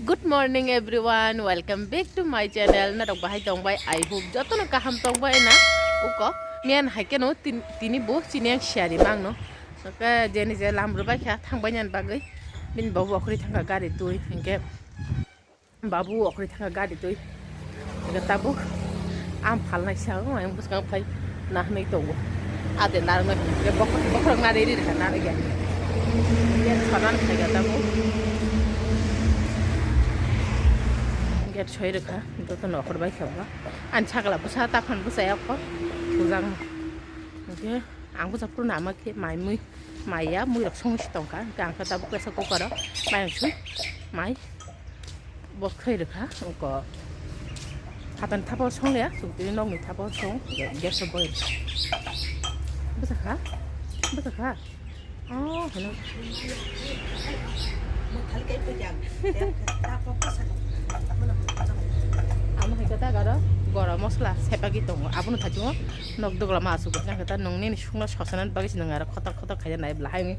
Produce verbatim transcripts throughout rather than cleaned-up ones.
Good morning everyone, welcome back to my channel. Norok bahai tongbai, I hope jotono kaham tongbai na. Uko miyan haikeno tin-, tini bo chini ang siari mangno. Saka jeni je lam rubai kha thangbai nyan bagwi. Bin babu okri thangka gari twi, hingke babu okri thangka gari twi. Hingke tabuk am phalnai sa ang bwskang phai. Nahnwi tongo. Ade narwknai hwnkhe bokhorok, bokhorok narwi rikha narwkya. Gate sonan khaikha tabuk. Gate soi rikha, joto nokhor bai kha ba. Ani sakla bwsa taphang bwsa yakho. Thujak. Hwnkhe ang bwsa phuru nama khe mai mui, mai ya, mui rok song si tongkha. Hwnkhe ang khe tabuk pressure cooker o mai sui, mai. Bo khoi rwkha, ungko. Hatani thapa song ya, sugtwi nokni thapa song, gas o boil. Bwsakha? Bwsakha? Oh, hello. Amo hai kata garo, gorom mosla, sepagi tongo. Abono thajungo, nok dogla ma asuk. Nang kata nung nini sungno sosanan bagwi sinung aro khotor khotor khaina nai bla hai.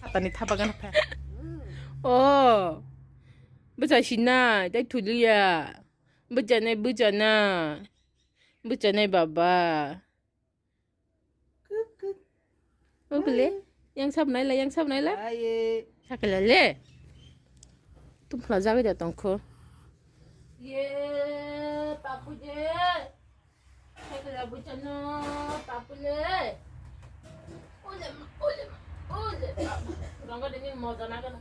Hatani thapa gana pha. Oh. Bwchai sinai, tei thuliya. Bwchanai, bwchana. Bwchanai baba. Kuk, kuk. O bwle, yang sab naila, yang sab naila. Aye. Sakala le. Tum phla jagwi da tongkho. Ye, papu je. Sakala bwchano, papu le. Ole ma, ole ma, ole ma. Rongga dini moja na gana.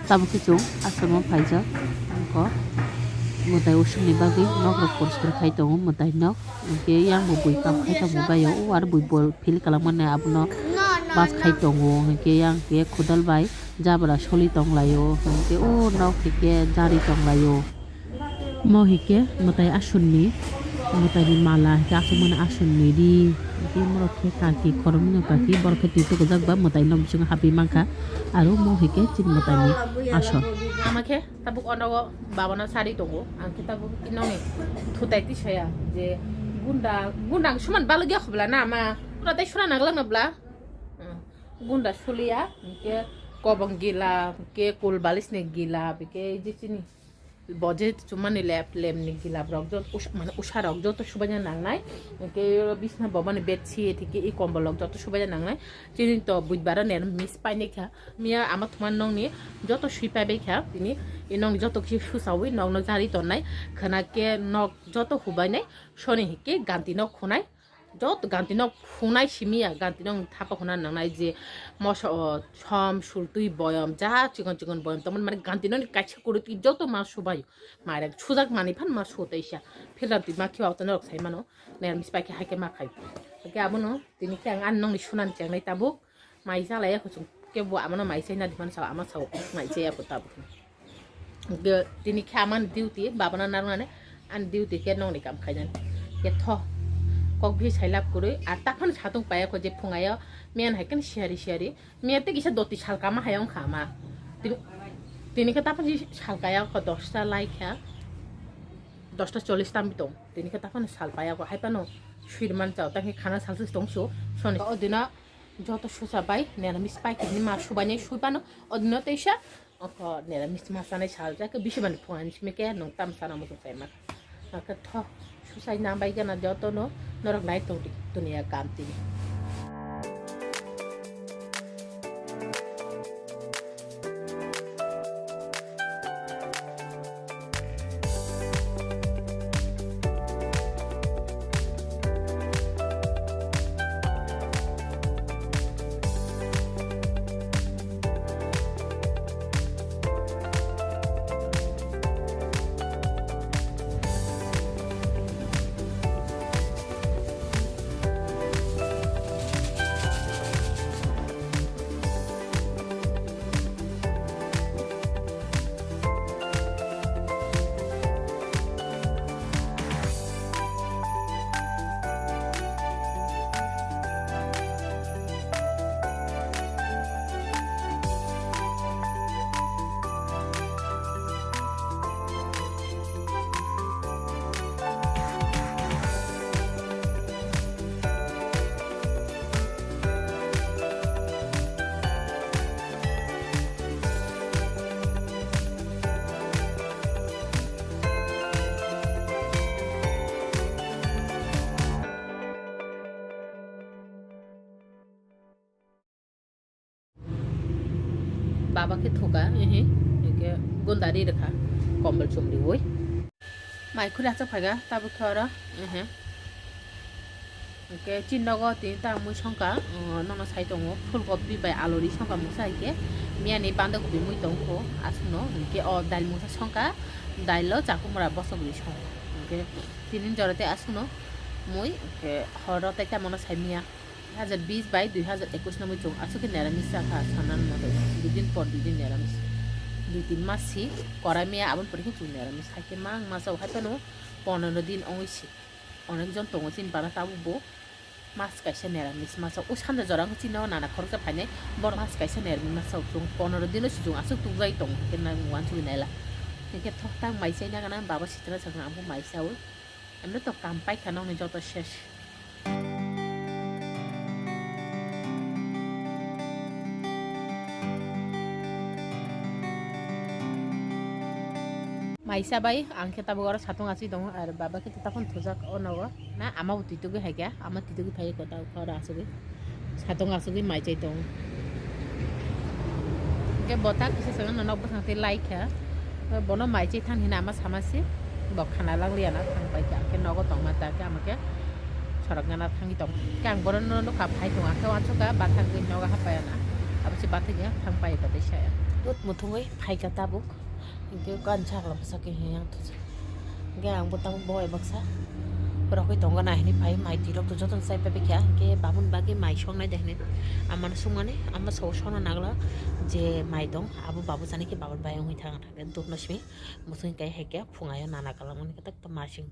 Tabuk khe chwng aswkno phaijak, wngkha mwtai usukni bagwi nokrok poriskar khai tongo, mwtai nok. Hwnkhe yang bo bui kam khai tongo baio, o aro bui bo phil kwlangmani abono bas khai tongo. Hwnkhe yang khe khudal bai jabra soli tonglaio, hwnkhe o nok khe jari tonglaio. Mo hwnkhe mwtai aswkni, mwtaini mala hwnkhe aswkmani aswkni ri, hwnkhe morok khe kaki khoroknwi kaki borok khe twi tukujak ba mwtai nok bisingo habwi mankha aro mo hwnkhe chini mwtaini aswk. Ama khe tabuk ono o babano sari tongo, ang khe tabuk inoni thutai tisaya je gunda, gunda ang suman balugya khobla na ama pura tai sura naglang na bla. Hmm. Gunda suliya, hwnkhe kobong gila, hwnkhe kul balisni gila, hwnkhe je chini bo je chumani lep, lepni gilap rok joto us-, mane usha rok joto subaina nangnai, hwnkhe bisna bobani bedsheet, hwnkhe i kombol rok joto subaina nangnai. Chini to budbaro ner mis painai kha. Miya ama thuma nokni joto sui paibai kha. Tini i nokni joto kisi susawi nokno jari tonnai. Khwna khe nok joto hubainai. Soni hwnkhe ganti nok khunai. Joto ganti nok khunai simi ya. Ganti nok thapa khuna nangnai je moso, o, som, sultwi boyom, ja chikon chikon boyom tongmani, mane ganti nokni kaisa kwrwtwi joto ma subai. Mairek sujak manwi phan ma su teisa. Filter twi ma khiba auto norok sai mano. Ner mis pai khe hai khe ma khai. Hwnkhe abono tini khe ang ani nokni sunani chengnai tabuk. Mai chalai ya kuchung kebo amano mai chai na diman sao ama sao mai chai ya ko tabuk. Ge tini khe amani duty babana narwknani ani duty khe nokni kam khainani. Khe tho kok bi sai lab kwrwi ar taphano satung paiya ko je phungayo miyan hai khe siyari siyari miya tei kisa doti sal kama hai wngkha ama. Tini, tini khe taphano sal kaya ko dosta lai kha dosta chollish tambi tong tini khe taphano sal paiya ko hai phano sui rwmani chao tang khe khana salsa tong so soni o dino. Joto susa bai neramis paikini ma subainai suibano odino teisa oko neramis ma sanai sal jake bisi bani phungan simi ke nung tam sana muchung sai ma. Ake tho susai na bai gana joto no norok nai tong di dunia kam tini. Baba khe thuka, ehe, hingke gundari rwkha, kombol chumriwi. Mai khuri achuk phaiga, tabuk khe oro, ehe. Hingke chini nogo tini tang mui songkha, uh, nono sai tongo, phulkopi bai alu ri songkha mungsa hingke, miyani banda kopi mui tongkho, aswkno, hingke o dail mungsa songkha, dailo chakumra bosok ri songkha. Hingke tini jora tei aswkno mui, hingke horo tei tamo no sai miya. Dui hajar bis bai dui hajar ekwis no mui chwng aswk khe neramis cha kha, sanani moto dui din por dui din neramis, dui tin mas si korai maya, aboni pore khe chwng neramis hai khe mang masa o hai phano pondro din ongwi si onek jon tongo chini bara tabuk bo mas kaisa neramis masa o sanja jora wngkha chini o nana khoroksa phainai borok mas kaisa neramis masa o chwng pondro din o si chwng aswk tukjagwi tongo hwnkhe nang uansugwi naila hwnkhe thok tak mai chai nangana baba sitra sakna ang bo mai chaui. Emre to kam paikha nokni joto ses. Maisa bai ang khe tabuk oro satung achai tongo, ar baba khe takhon thujak o nogo. Na ama bo twi tugwi hai khe, ama twi tugwi phai khe tabuk oro achugwi. Satung asugwi mai chai tongo. Hingke bo tak kisa chwng no nok bwsang twi lai kha. Bono mai chai thang hina ama sama si. Bo khana lang liya na thang pai kha. Hingke nogo tongma ta khe ama khe sorok gana thangwi tong. Hingke ang bono no nukha phai tongo. Hingke wansukha bathang twi nogo hapai na. Abo se bathang ya thang pai ta tei saya. Tut muthungwi phai kha tabuk. Hingke kansa kala bwsa khe hini yang thujak. Hingke ang bo tabuk bo bai baksa rokoi tongo na hini phai mai twi rok to joto no chai pai kha hingke babun bagwi mai song nai de hini ama no song mani ama so song na nagla je mai tong abo babu jani khe babun bai wngwi thang thang duk no simi musung kai hai khe phungai o nana kalam wngkha tak ta masing.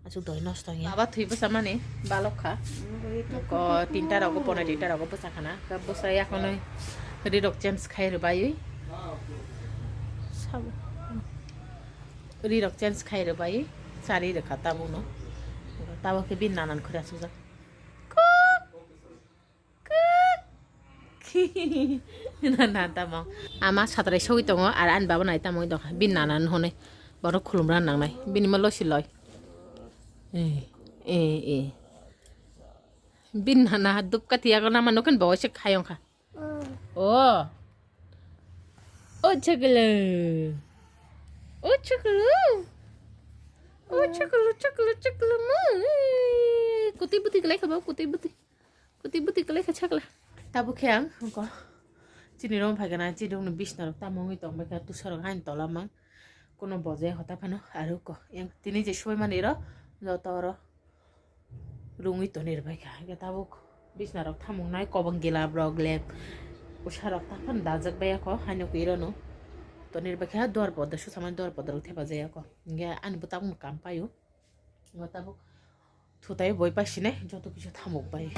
Aswk doi nosto wngya. Baba thwi bwsa mani balok kha. Ko tinta rogo, pone tinta rogo bwsa khana. Ka bwsa yakhonoi ri rok change khai rwbaiwi. Sabo. Ri rok change khai rwbaiwi. Chari rwkha tabukno. Tabuk khe bini nanan khuri aswkjak. Kuk. Nana tamo. Ama satrai sogwi tongo, ar ani baba nai tamo wngwi tongkha. Bini nana no hwnwi. Borok khulumra nangnai. Bini ma losi loi. Eh, eh, eh. Bini nana dupka tiyago nama nukhin bo waisa khayong kha. Oh. Oh, chakla. Oh, chakla. Oh, chakla, chakla, chakla, ma. Kuti buti kalai kha ba, kuti buti. Kuti buti kalai kha chakla. Tabuk khe ang, ko. Chini room phai gana, chini room ni bisna rok tamo wngwi tong bai kha, tusa rok hain tola mang. Kuno bojai hota phano, aro ko. Yang tini je subai mani ro, joto ro. Rungwi toni rwbai kha. Hingke tabuk bisna rok thamung nai, kobong gila rok, lep usa rok ta phano dajak bai ya kho, haino kwi rano. Toni rwbai kha, duar podda, susamani duar podda rok thepa jaya kho. Hingke ani bo tabuk no kam paio. Ngo tabuk thutai boi pasinai joto kisa thamuk bai.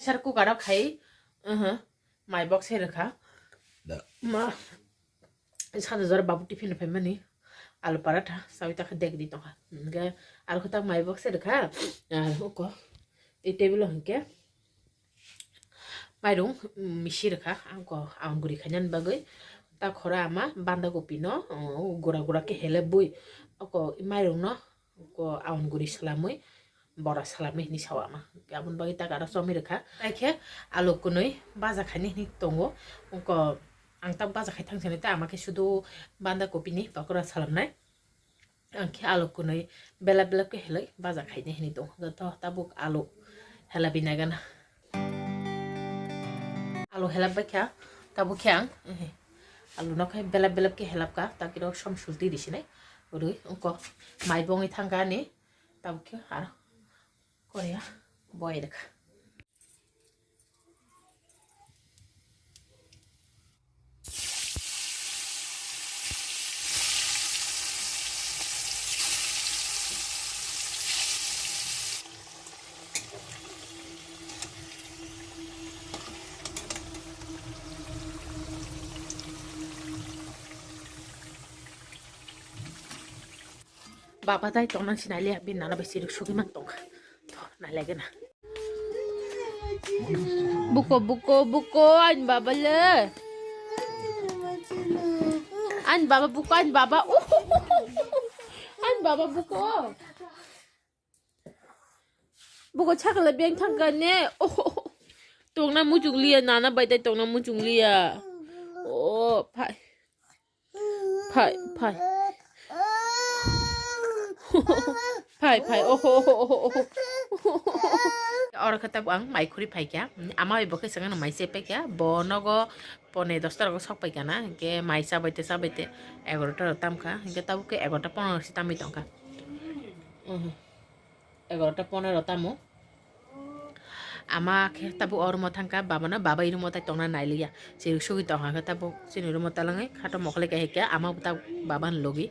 Pressure cooker o khai, aha, mai box hai rwkha. Ma, sanja jora babu tiffin rw phaimani alu paratha sawi takha dek di tongkha. Hingke aro khe tak mai box hai rwkha, aro uko e table o hingke mairung misi rwkha, angko aun guri khainani bagwi. Ta khoro ama banda kopi no, uh, gura gura khe hele bui. Oko mairung no ko aun guri swlamwi bora swlamwi hinwi sao ama. Aboni bagwi tak aro chomwi rwkha. Tai khe alu kwnwi baja khainai hinwi tongo. Oko ang tak baja khai thang sini ta ama khe sudu banda kopi ni pakora swlamnai. Ang khe alu kwnwi belap belap khe helai baja khainai hinwi tong. Joto tabuk alu helabi nai gana. Alu helap bai kha tabuk khe ang, ehe, alu no khe belap belap khe helap kha, takirok som sulti risinai rwi ungko mai bongwi thang kha ani tabuk khe aro. Korea boy rwkha. Baba tai tongna si naile, bin nana bai sirik sugi mang tongkha. To, naile gana. Buko, buko, buko, ani baba le. Ani baba buko, ani baba. Ani baba buko. Buko chakla beng thangka ne. Tongna muchung liya, nana bai tai tongna muchung liya. O, phai. Phai, phai. Phai, phai, oho, oho, oho, oho. Oro khe tabuk ang mai khuri phaikha. Ama bai bo khe swngno mai se paikha. Bo nogo pone dosta rogo sok paikha na. Hinkhe mai chabai te, chabai te egarota rok tamkha. Hinkhe tabuk khe egarota pondro si tamwi tongkha. Oho. Egarota pondro tamo. Ama khe tabuk o room o thangkha, baba no, baba i room o tai tongna nailiya. Chiri sugi tongkha khe tabuk chini room o talangwi khato mokholai kaihai khe ama tabuk baba ni logi.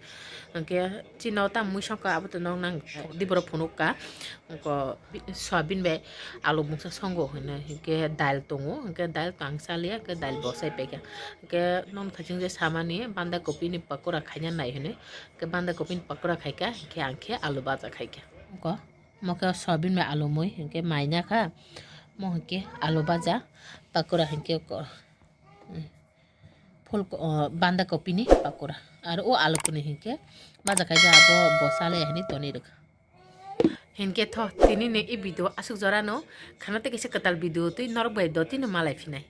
Hinkhe chino tamo mui songkha abo to nok nang di borok phunukha. Hinkhe soyabin bai alu mungsa songo hino. Hinkhe dal tongo, hinkhe dal tang saliya, hinkhe dal bosai paikha. Hinkhe nok thaching je samani banda kopi ni pakora khaina nai hino. Hinkhe banda kopi ni pakora khaikha, hinkhe ang khe alu baja khaikha. Hinkhe Mo khe soyabin bai alu mui, hinkhe mai na kha. Mo hinkhe alu baja, pakora hinkhe ko-, phul ko-, o, banda kopi ni pakora. Aro o alu kuni hinkhe baja khai ja abo bo sale hini toni rwkha. Hinkhe tho, tini ni i video aswk jora no, khana tei kisa kwtal video twi norok bai do tini malai phinai.